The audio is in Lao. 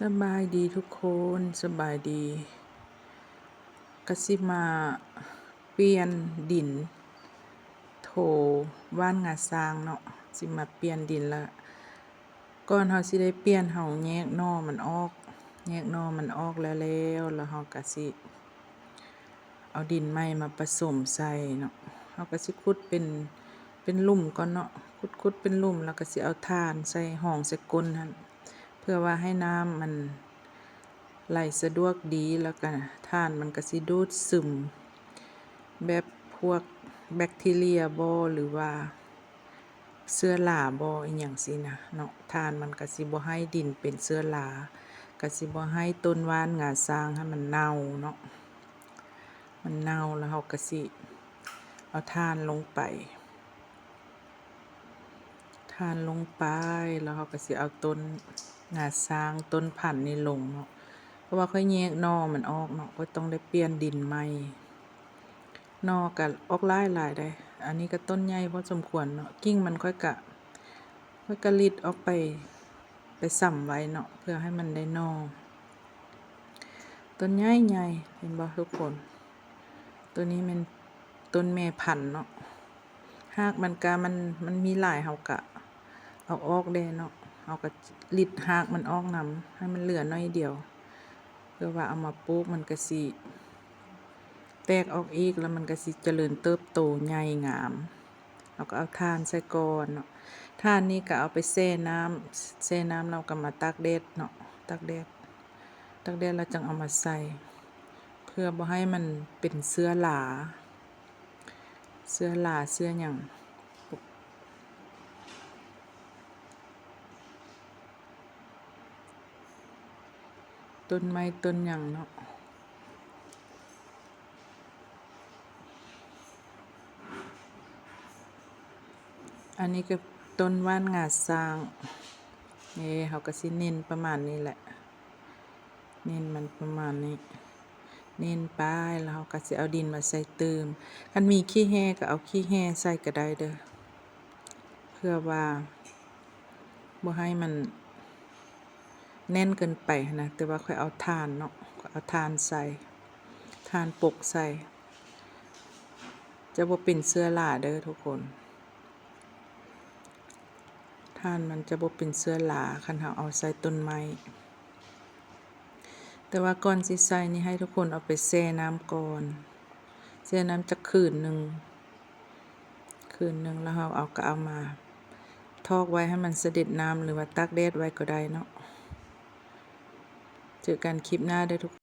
ສະບາຍດີທຸກຄົນ ສະບາຍດີ. ກະຊິມາປ່ຽນດິນໂຖຫວ່ານງາຊ້າງເນາະ, ຊິມາປ່ຽນດິນລະ ກ່ອນເຮົາຊິໄດ້ປ່ຽນ ເຮົາແຍກໜໍ່ມັນອອກ, ແຍກໜໍ່ມັນອອກແລ້ວ ແລ້ວເຮົາກະຊິ ເອົາດິນໃໝ່ມາປະສົມໃສ່ເນາະ. ເຮົາກະຊິຂຸດເປັນ ເປັນຫຼຸມກ່ອນເນາະ, ຂຸດ ຂຸດເປັນຫຼຸມ ແລ້ວກະຊິເອົາຖ່ານໃສ່ ຮອງໃສ່ກົ້ນຫັ້ນ ເພື່ອວ່າໃຫ້ນ້ຳມັນໄຫຼສະດວກດີ, ແລ້ວກະຖ່ານມັນກະຊິດູດຊຶມແບບພວກແບັກທີເຣຍບໍ ຫຼືວ່າ ເຊື້ອລາບໍ ອີ່ຫຍັງຊີ້ນະເນາະ. ຖ່ານມັນກະຊິບໍ່ໃຫ້ດິນເປັນເຊື້ອລາ, ກະຊິບໍ່ໃຫ້ຕົ້ນຫວ່ານງາຊ້າງຫັ້ນມັນເນົ່າເນາະ, ມັນເນົ່າ. ແລ້ວເຮົາກະຊິເອົາຖ່ານລົງໄປ, ຖ່ານລົງໄປ ແລ້ວເຮົາກະຊິເອົາຕົ້ນງາຊ້າງ ຕົ້ນພັນນີ້ລົງເນາະ, ເພາະວ່າຂ້ອຍແຍກໜໍ່ມັນອອກເນາະ, ຂ້ອຍຕ້ອງໄດ້ປ່ຽນດິນໃໝ່. ໜໍ່ກະອອກຫຼາຍໆ ເດ້. ອັນນີ້ກະຕົ້ນໃຫຍ່ພໍສົມຄວນເນາະ, ກິ່ງມັນຂ້ອຍກະ ຂ້ອຍກະລິດອອກໄປ ໄປຊຳໄວ້ເນາະ ເພື່ອໃຫ້ມັນໄດ້ໜໍ່. ຕົ້ນໃຫຍ່ໆ ເຫັນບໍ່ທຸກຄົນ? ໂຕນີ້ແມ່ນຕົ້ນແມ່ພັນເນາະ, ຮາກມັນກະ ມັນ ມັນມີຫຼາຍ ເຮົາກະເອົາອອກແດ່ເນາະ, ເຮົາກະລິດຮາກມັນອອກນຳ ໃຫ້ມັນເຫຼືອໜ້ອຍດຽວ ເພື່ອວ່າເອົາມາປູກ ມັນກະຊິແຕກອອກອີກ ແລ້ວມັນກະຊິຈະເລີນເຕີບໂຕໃຫຍ່ງາມ. ເຮົາກະເອົາຖ່ານໃສ່ກ່ອນເນາະ, ຖ່ານນີ້ກະເອົາໄປແຊ່ນ້ຳ ແຊ່ນ້ຳ ແລ້ວກະມາຕາກແດດເນາະ, ຕາກແດດ ຕາກແດດແລ້ວຈັ່ງເອົາມາໃສ່ ເພື່ອບໍ່ໃຫ້ມັນເປັນເຊື້ອລາ ເຊື້ອລາເຊື້ອຫຍັງ ຕົ້ນໄມ້ຕົ້ນຫຍັງເນາະ. ອັນນີ້ກະຕົ້ນຫວ່ານງາຊ້າງ ເອີ ເຮົາກະຊິເນັ້ນປະມານນີ້ແຫຼະ, ເນັ້ນມັນປະມານນີ້ ເນັ້ນໄປ ແລ້ວເຮົາກະຊິເອົາດິນມາໃສ່ຕື່ມ. ຄັນມີຂີ້ແຮ່ກະເອົາຂີ້ແຮ່ໃສ່ກະໄດ້ເດີ ເພື່ອວ່າບໍ່ໃຫ້ມັນແໜ້ນເກີນໄປຫັ້ນນະ, ແຕ່ວ່າຂ້ອຍເອົາຖ່ານເນາະ, ຂ້ອຍເອົາຖ່ານໃສ່ ຖ່ານປົກໃສ່ ຈະບໍ່ເປັນເຊື້ອລາເດີທຸກຄົນ. ຖ່ານມັນຈະບໍ່ເປັນເຊື້ອລາ ຄັນເຮົາເອົາໃສ່ຕົ້ນໄມ້. ແຕ່ວ່າກ່ອນຊິໃສ່ນີ້ ໃຫ້ທຸກຄົນເອົາໄປແຊ່ນ້ຳກ່ອນ, ແຊ່ນ້ຳຈັກຄືນໜຶ່ງ ຄືນໜຶ່ງ ແລ້ວເຮົາເອົາ ກະເອົາມາຖອກໄວ້ໃຫ້ມັນສະເດັດນ້ຳ ຫຼືວ່າຕາກແດດໄວ້ກໍໄດ້ເນາະ. ເຈີກັນຄລິບໜ້າເດີທຸກຄົນ.